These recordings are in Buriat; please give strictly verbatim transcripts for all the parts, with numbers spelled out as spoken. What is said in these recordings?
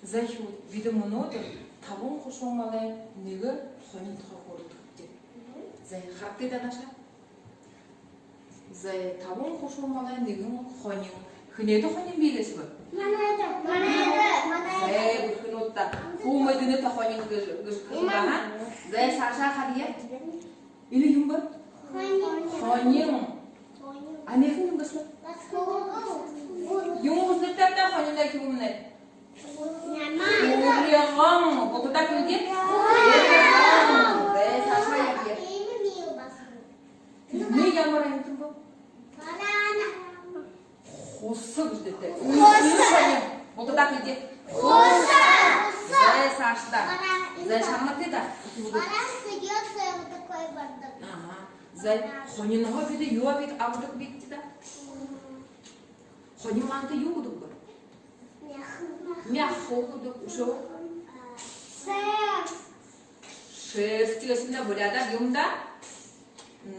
За, хүүд, бидэ мүнөөдэр табан хушуу малай, нэгэ хонин тухай хөөрэлдэхэбди. За, харагты даа наашаа. За, табан хушуу малай, нэгэн хонин. Хэнэйдэ хонин бии гээшэб? Манайда. Манайда. За, бэрхэнүүд даа. Хуу мэдэнэт хонин гэжэ, гэжэ хэлээ, аа? За, саашаа харая. Энэ юун бэ? Хонин. Хонин. Хонин. А энэхэн юун гээшэб? Юун гэжэ нэрэтэй даа хониной, хэнэй? Уриган. Бултадаа хэлэгты. Уриган. За, саашаа ябая. Энэмнай ямар амитан бэ? Баран. Хуса гэжэ нэрэтэй. Хуса. Бултадаа хэлэгты. Хуса. За, саашадаа. За, шагнагты даа. Баран садится вот такой бардак. Ага. За, хониноһоо бидэ юу абадаг, абадаг бибди даа? Хонин манда юу үгэдэг бэ? Мяха. Мяха үгэдэг, үшөө? Шерсть. Шерсть гээшэмнай буряадаар юун даа?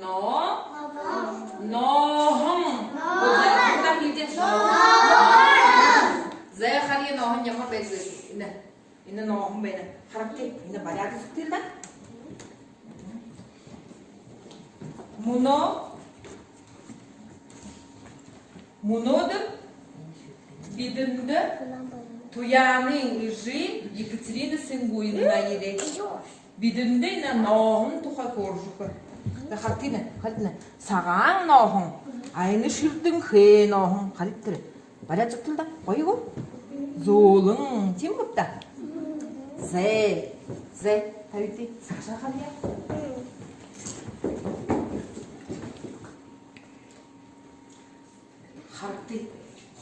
Но-, нооһон. Нооһон. Нооһон. Бултадаа хэлэгты. Нооһон. За, харая, нооһон ямар байдаг гээшэб. Энэ, энэ нооһон байна. Харагты, энэ баряад үзэгты даа. Мүнөө, мүнөөдэр бидэндэ Туяанын эжы Екатерина Сэнгуевна ерээ. Бидэндэ энэ нооһон тухай хөөрэжэ үгэхэ. За, харагты, харагты. Сагаан нооһон, а энэ шэрдэнхэй нооһон. Харагты тэрэ. Баряад үзэгты даа. Гоё гү? Зөөлэн. Тиимэ гү даа? За. За, харагты. Саашаа харая. Харагты.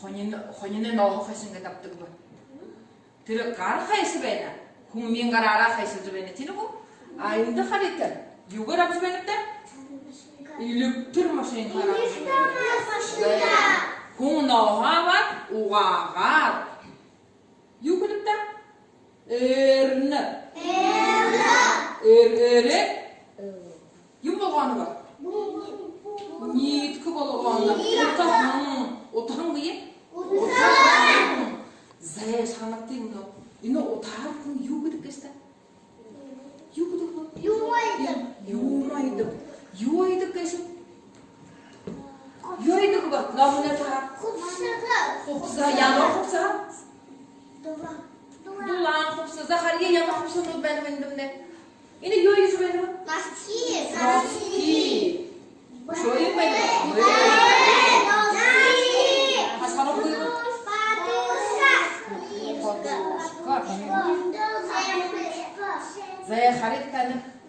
Хонин, хониной нооһо хайшан гээд абадаг бэ? Тэрэ гар хайшан байна? Хүн миин гараараа хайшалжа байна, тиимэ гү? А эндэ харагты. Юугээр абажа байнаб даа? Электромашинаар абажа байна. Электромашинаар. Хүн нооһоо абаад, угаагаад, юу хэнэб даа? Ээрнэб. Ээр-, ээрээд юун болгоноб? Ниидхэ болгоно. Утаһан. Утаһан бии? Утаһан. За, шагнагты мүнөө. Энэ утаһаар хүн юу хэдэг гээшэб даа? Юу хэдэг бэ? Юумэ айдаг. Юумэ айдаг. Юу айдаг гээшэб? Юу айдаг бэ? Номнай таһаар. Хубсаһа. Хубсаһа. Ямар хубсаһа? Дулаан. Дулаан хубсаһа. За, харая, ямар хубсаһанууд байнаб эндэмнай. Энэ юу гэжэ байна бэ? Носки. Носки. Үшөө юм байна. Носки. Хашхаруу юм. Подушка. Подушка. За, харагты даа.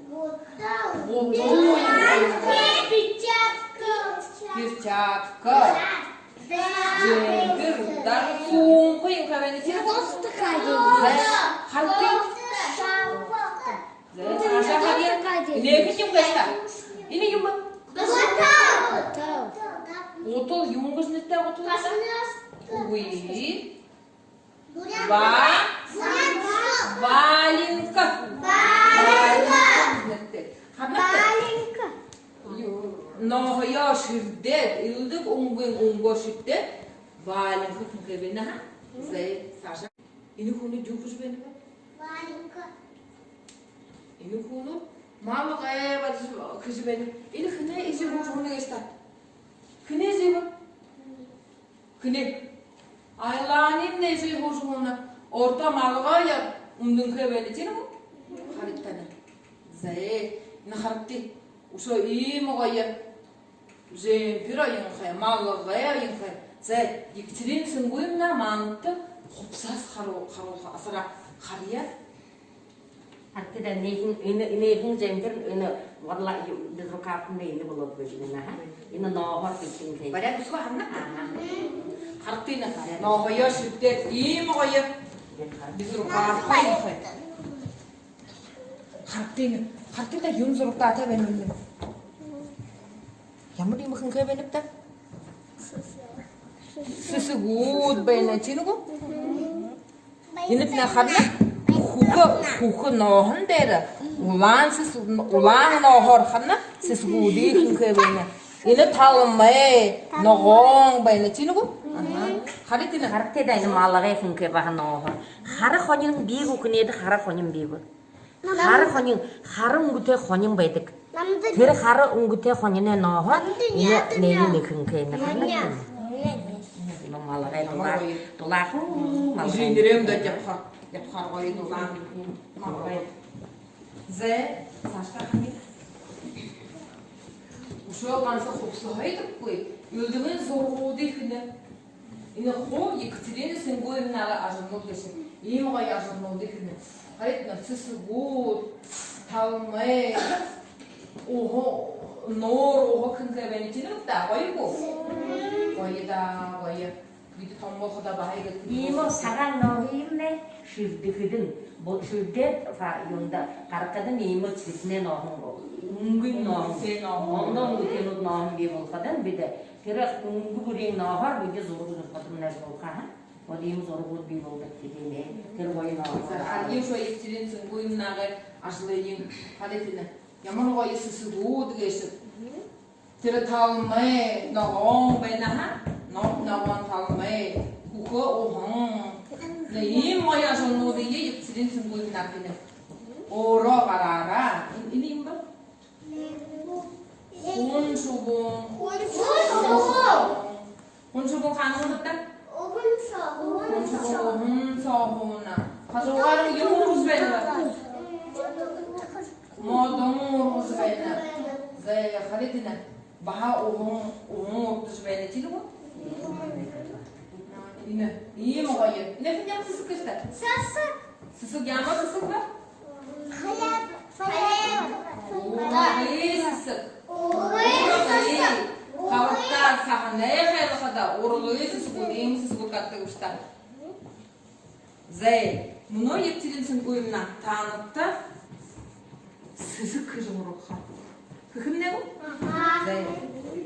Гутал. Гутал юм байна. Перчатка. Перчатка. Жэмбэр. Даа, сумка юм байна, тиимэ гү? Кофта. За, харагты. Шапка. За, саашаа харая. Энэхэн юун гээшэб даа? Энэ юун бэ? Гутал. Гутал. Юун гэжэ нэрэтэй гутал? Үгы. Ва-, валенка. Валенка. Валенка гэжэ нэрэтэй. Харагты. Валенка. Ю-, нооһоёо шэрдээд, элдэб үнгын үнгөөр шэрдээд, валенка хэнхэй байна, аа? За, саашаа. Энэ хүнүүд юу хэжэ байнаб? Валенка. Энэ хүнүүд малгай барижа хэжэ байна. Энэ хэнэй эжы һуужа һууна гээшэб даа? Хэнэй эжы бэ? Хэнэй? Айлаанаймнай эжы һуужа һууна. Урда малгай үмдэнхэй байна, тиимэ гү? Харагты даа. За, энэ харагты. Үшөө иимэ гоё. Жэмбэр оёнхой, малгай оёнхой. За, Екатерина Сэнгуевна манда хубсаһа харуу-, харуулха, асараа, харая. Харагты даа, энэхэн, энэ, энэхэн жэмбэр, энэ варла-, ю-, безрукавкамнай энэ болоод байжа байна, аа? Энэ нооһоор бэшэнхэй. Баряад үзэхэ, харана. Ага. Харагты, энэ нооһоёо шэрдээд, иимэ гоё. Безрукавка оёнхой. Харагты, харагты даа, юун зурагтай байна юм. Ямар юм хэнхэй байнаб даа? Сэсэгүүд байна, тиимэ гү? Энэтнай харана, хүхэ, хүхэ нооһон дээрэ улаан сэс-, улаан нооһоор харана, сэсэгүүдые хэнхэй байна. Энэ талмай, ногоон байна, тиимэ гү? Ага. Харагты, энэ харагты даа, энэ малгай хэнхэй баһа нооһоор. Хара хонин бии гү, хүнэй хара хонин бии гү? Хара хонин, хара үнгэтэй хонин байдаг. Тэрэ хара үнгэтэй хониной нооһоо энэ нээжэ нэхэнхэй. Малгай дулаа, дулаахан малгай. Жинэрэм да ябаха, ябахаар гоё дулаахан малгай. Зэ, саашадаа хани. Үшөө ганса хубсаһа һайдаггүй, элдэбын зурагуудые хэнэ. Энэ хуу Екатерина Сэнгуевнагай ажалнууд гээшэ. Иимэ гоё ажалнуудые хэнэ. Харыт, сэсэгүүд, талмай, уһа, нуур уһа хэнхэй байна. Тиимэ даа, гоё гү? Гоё даа, гоё. Бидэ томо болоходоо баһа иигээд. Иимэ сагаан нооһыемнай шэрдэхэдэнь, бо-, шэрдээд, фа-, юундэ гарахадань иимэ цветнэй нооһон, үнгын нооһон. Үнгын нооһон. Ондоо үнгэтэйнүүд нооһон бии болоходонь, бидэ тэрэ үнгэ бүриин нооһоор бидэ зураг зурахадамнай ажаллаха, ха? Вот иимэ зурагууд бии болодог тиимэ. Тэрэ гоё нооһон. За, харая үшөө Екатерина Сэнгуевнагай ажалыень. Харыт, ямар гоё сэсэгүүд гээшэб. Тэрэ талмай ногоон байна, ха? Но-, ногоон талмай, хүхэ уһан. Нэ, иимэ гоё ажалнуудые Екатерина Сэнгуевна хэнэ. Өөрөө гараараа. Энэ, энэ юун бэ? Хүн шубуун. Хүн шубуун. Хүн шубуун хаана һууна даа? Уһан соо һууна. Хүн шубуун уһан соо һууна. Хажуугаарнь юун ургажа байна бэ? Модон ургажа байна. Зэ, харыт, энэ баһа уһан, уһан ургажа байна, тиимэ гү? Энэ иимэ гоё. Энэ хэн ямар сэсэг гээшэб даа? Сэсэг. Сэсэг ямар сэсэг бэ? Хаяа, хаяа. Ургы сэсэг. Ургы сэсэг. Хабагтаа саһанай хайлахада ургы сэсэгүүд, иимэ сэсэгүүд гарадаг бшуу даа. Зэ, мүнөө Екатерина Сэнгуевна таанадта сэсэг хэжэ һургаха. Хэхэмнай гү? Аха. Зэ,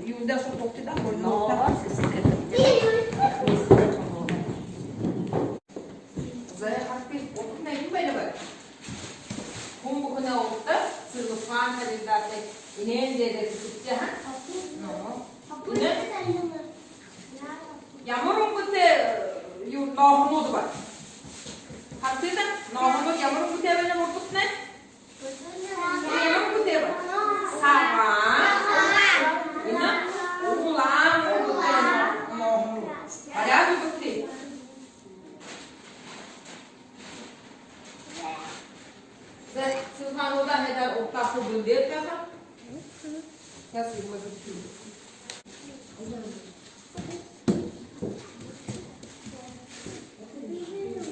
юундэ шууд хуугты даа, ноо сэсэг. Зэ, харагты, урдань юун байна бэ? Хүн бүхэнэй урда целлофан тарилгаатай, энээн дээрэ хэхэ, ха? Но. Ямар үнгэтэй, юу, нооһонууд бэ? Харагты даа, нооһонууд ямар үнгэтэй байна урдатнай? Ямар үнгэтэй бэ? Сагаан. Энэ улаан үнгэтэй нооһонууд. Баряад үзэгты. За, целлофануудаа һайдаар урдаа хуу бэлдээд байха. Сейчас его выключу.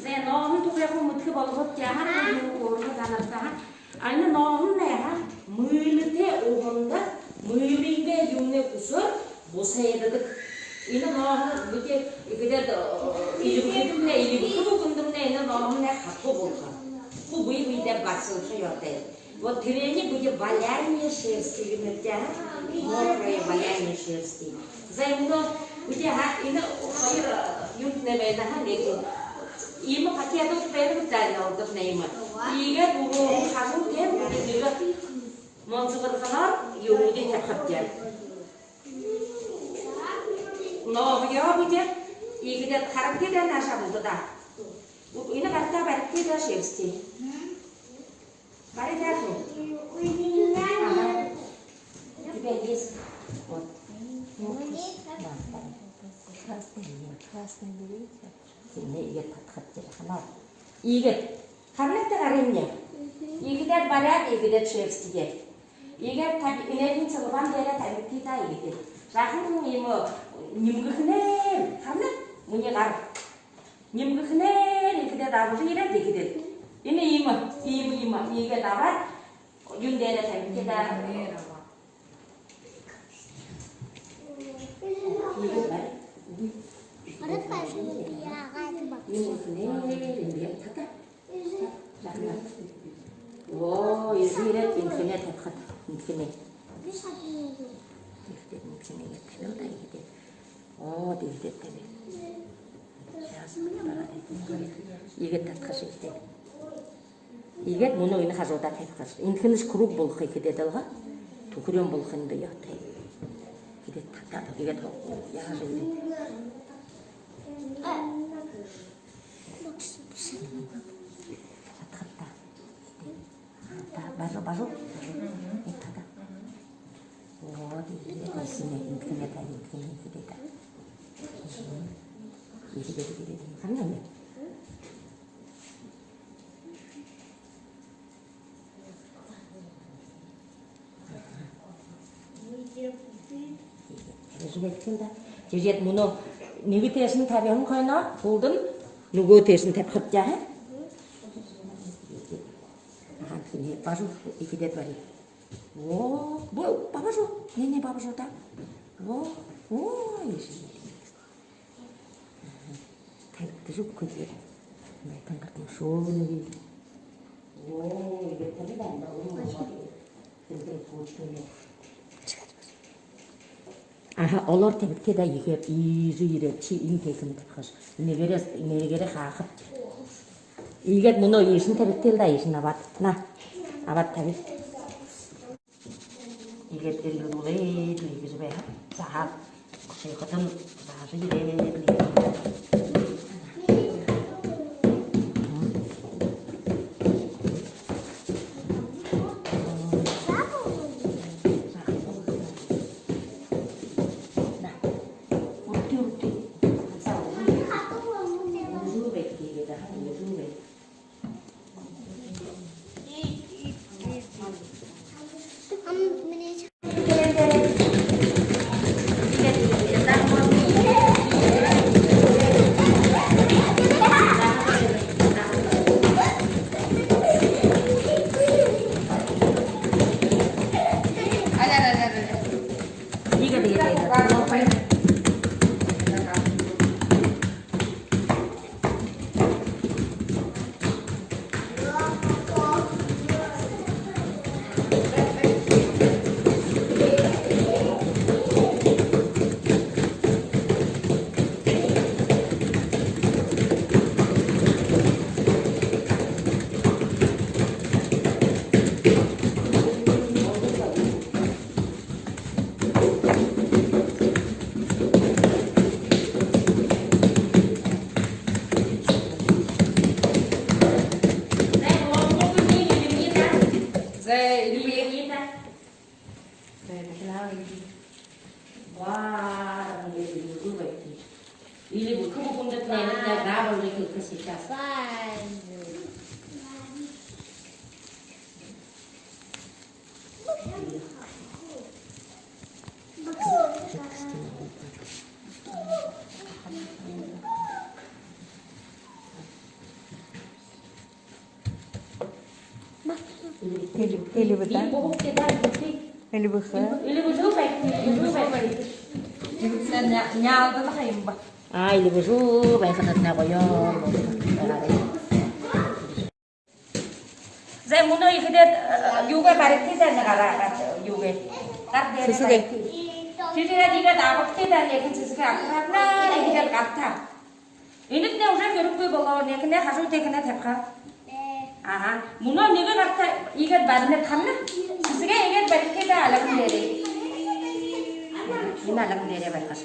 Зэ, нооһон тухай хуу мэдэхэ болобот даа, ха? Юу, өөрөө һанарта, ха? А энэ нооһон нэ, ха, мыльтай уһанда, мыльтай юумэнэй хүсөөр бусайдадаг. Энэ нооһон бидэ иигээд, э, илибхэдэмнай, илибхэ бүхэндэмнай энэ нооһон нэ хатуу болохо. Хуу бэе бэедээ барсалха ёһотой. Вот тэрэниие бидэ валяние шерсти гэнэбди, ха? Мокрое валяние шерсти. За, мүнөө бидэ, ха, энэ хоёр, э, юумэтнай байна, ха, нэгэ. Иимэ пакетууд байна даа, энэ урдатнай иимэ. Иигээд уруу хажуу тээм бидэ нэгэ монзогорхоноор юумэеэ табихабди. Нооһоёо бидэ иигээд харагты даа, наашаа булта даа. Энэ гартаа баригты даа шерсти. Баригты даа. Ага. У тебя есть. Вот. Ну, да, да. Красный, красный берите. Тиимэ, иигээд татахабди, ха, ноо. Иигээд. Харагты гарыемни. Иигээд баряад, иигээд шерстиеэ. Иигээд таб-, энээниие целлофан дээрэ табигты даа, иигээд. Жаахан иимэ нимгэхэнээр, харагты, минии гар. Нимгэхэнээр иигээд абажа ерээд, иигээд. Энэ иимэ, иимэ, иимэ, иигээд абаад, юун дээрэ табигты даа. Иигээд бари. Иигээд. Юун дээрэ, иигээд тата. Оо, иигээд энэхэнээ табихат, энэхэнээ. Иигээд энэхэнээ табил даа, иигээд. Оо, иигээд табил. Яасан бэ, бараад. Иигээд татахаш, иигээд. Иигээд мүнөө энэ хажуудаа табихаш. Энэхэнэш круг болохо, иигээд даа, ха? Түхэреэн болохо энэ даа, ёһотой. Иигээд татаад, иигээд яахаш, иигээд. Бокс, бокс. Бажуу, бажуу. Мгм. Ин тада. Мгм. Вот, иигээд, иигээд, иигээд, иигээд, иигээд. Мгм. Иигээд, иигээд, иигээд. Харана юм. Тиигээд мүнөө нэгэ тээшэнь табиһан хойноо, һүүлдэнь нүгөө тээшэнь табихат даа. Аха, тиимэ, бажуу, иигээд бари. Оо, бо-, бабажуу, не, не, бабажуу даа. Оо, оо, иишээ. Табигты зүб, хүндэ. Майтан гарта шоонуги. Оо, иигээд табиха даа, уруу. Аха, олоор табигты даа, иигээд иижэ ерээд, ши энэ тээшэнь табихаш. Нэгээрээ, нэгээрээ хаахат. Иигээд мүнөө иишэнь табигты даа, иишэнь абаад. На, абаад табигты. Иигээд элбэгүүлээд лэ иигэжэ байха. Заһаа, шиихэдэнь заһажа ерээд лэ. Зай, или бэхэ. Зай, дахин аа, или. Ваа, или бэхэ. Или бэхэ бүхэндэтнай, энэмнай гаабал бэхэ сейчас. Или, или бэхэ. Или бэхэ. Или бэхэ. Или бэхэ. Ня-, няалдалха юм ба. А, или бэхэ, байхадатнай гоё. Зай, мүнөө иигээд, э, юугээ баригты даа, энэ гараа, гар-, юугээ. Гар дээрээ. Сэсэгээ. Баригты. Тиигээд иигээд абагты даа, нэгэн сэсэгээ аккуратно, иигээд гартаа. Энэтнай уже хэрэггүй болоо, нэгэнээ хажуу тээшэнь табиха. Аха. Мүнөө нэгэ гартаа иигээд барина, харана. Сэсэгээ иигээд баригты даа, альган дээрээ. Энэ альган дээрээ барихаш.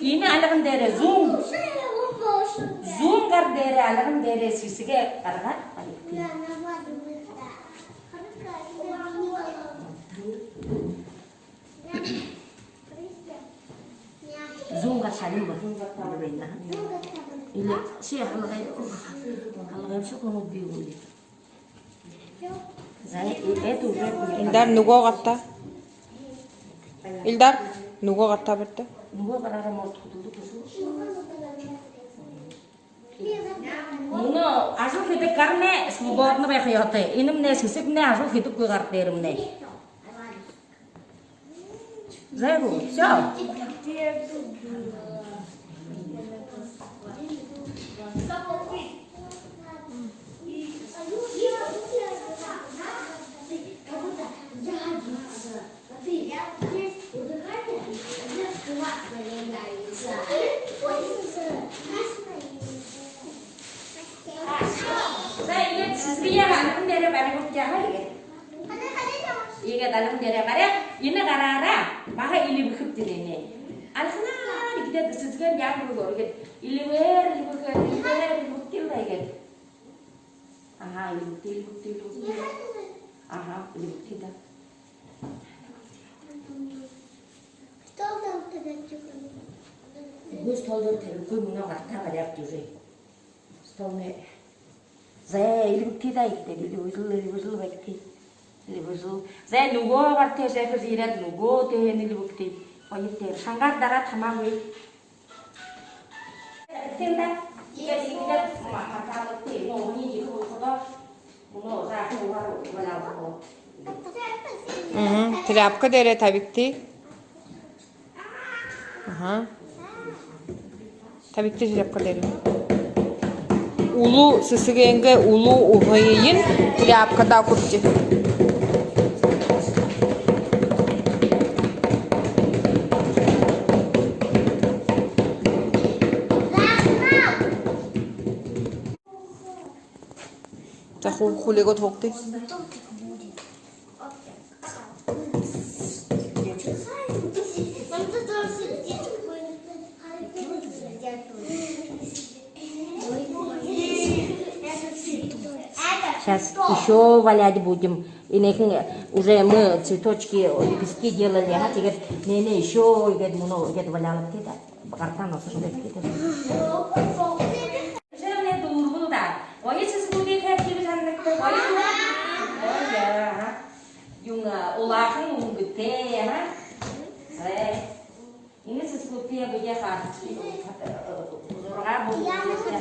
Энэ альган дээрээ, зүүн. Зүүн гар дээрээ, альган дээрээ сэсэгээ гаргаад баригты. Зүүн гар шалин байна. Или ши халгай, халгай ши гү, би гү. Зай, и-, это уже... Ильдар, нүгөө гартаа. Ильдар, нүгөө гартаа баригты. Нүгөө гараараа может хүдэлдэг шүү. Мүнөө ажал хэдэг гарнай свободно байха ёһотой. Энэмнай сэсэгнай, ажал хэдэггүй гар дээрэмнай. Зай гү, всё. Зай, иигээд сэсэгээ альган дээрээ баригты, яаха иигээд. Иигээд альган дээрээ бари, энэ гараараа баһа илибэхэбди даа, энэ. Альганаар иигээд сэсэгээ яагаад гү, иигээд илибээр, илибэхээр, илибээр, илибэхэбди даа, иигээд. Аха, илибэхэбди, илибэхэбди, илибэхэбди. Ага, илгэгты даа. Стол дээрэ табихагүй, стол дээрэ табихагүй, мүнөө гартаа баряад үгыш. Стол дээрэ. За, илгэгты даа, иигээд, илгэгты, илгэгты, илгэгты. Илгэгты. За, нүгөө гартаа саашаа ерээд, нүгөө тээһээнь илгэгты. Хоёр тээ. Шангаар дараад хамаагүй. Мгм. Тряпка дээрэ табигты. Ага. Табигты тряпка дээрэ. Үлүү сэсэгэнэй үлүү уһыень тряпкада хүртэ. За, ху-, хулигой тогты. Сейчас ещё валять будем. И нехэ уже мы цветочки, лепестки делали, ага, теперь не, не, ещё, и говорит, много, говорит, валяло где-то. Гартаа носош бэшэ гэдэг. Жэмнэ дүүрбэл даа. Гоё сэсэгүүдые табихые һанагдана. Гоё. Гоё, ага. Юун, улаахан үнгэтэй, ага. Э. Энэ сэсэгүүдые бидэ хаа, зургаа бүлгэжэ.